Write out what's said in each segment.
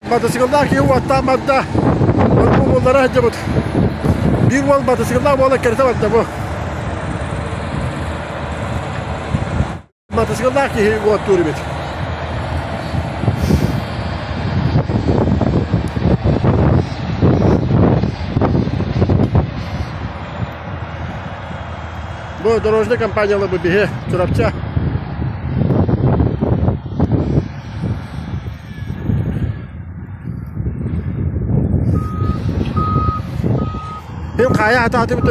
Матасыгыллаах киһи уоттаан барда, ону буллара сылдьыбыт. Биир уол матасыгыллаах буола кэритэ барда бу. Матасыгыллаах киһи уоттуур эбит. Бу дорожный компаниялар бу биһи Чурапча. Мин хаайа хатаатыбыт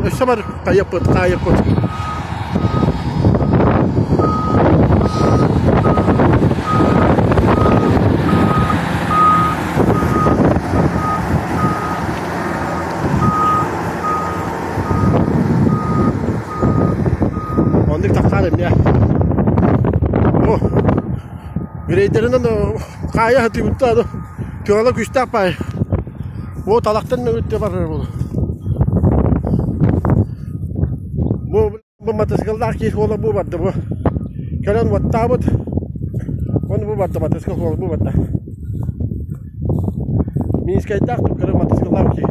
өссө бар хайыппыт хаайыппыт. Оннук тахсаар эмиэ. Бу Грейдеринэн хаайа сатыыбыт да тыала күүстээх баай. Бу талахтан мөҥүттэ барар буолу. Бу бу матасыкыллаах киһи суола бу барда бу. Кэлэн уоттаабыт. Оны бу барда матасыкыл суола бу барда. Минскайдаах туkkары матасыкыллаах киһи.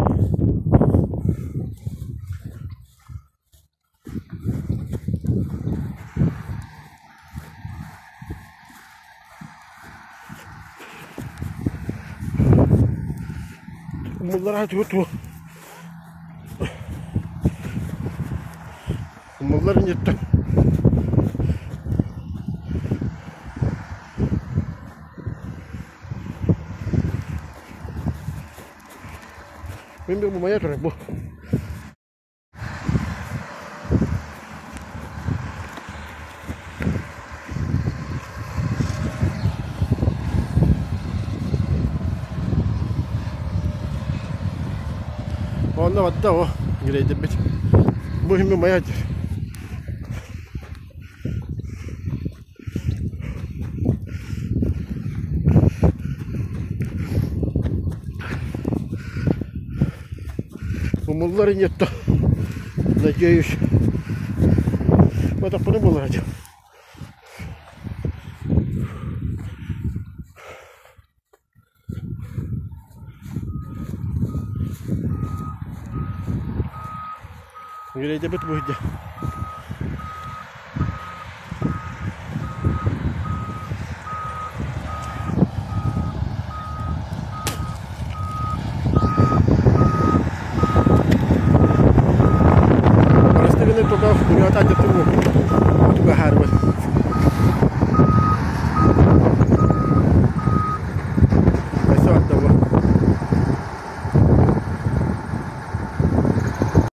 Умуллар тугу Умуллар инниттэн Мин бу мая турар бу. Онно барда о грейдербит. Бу иһин мая Умуллар инньэтто. Надеюсь. Матаппыны булар Грейдебит бу иһдэ.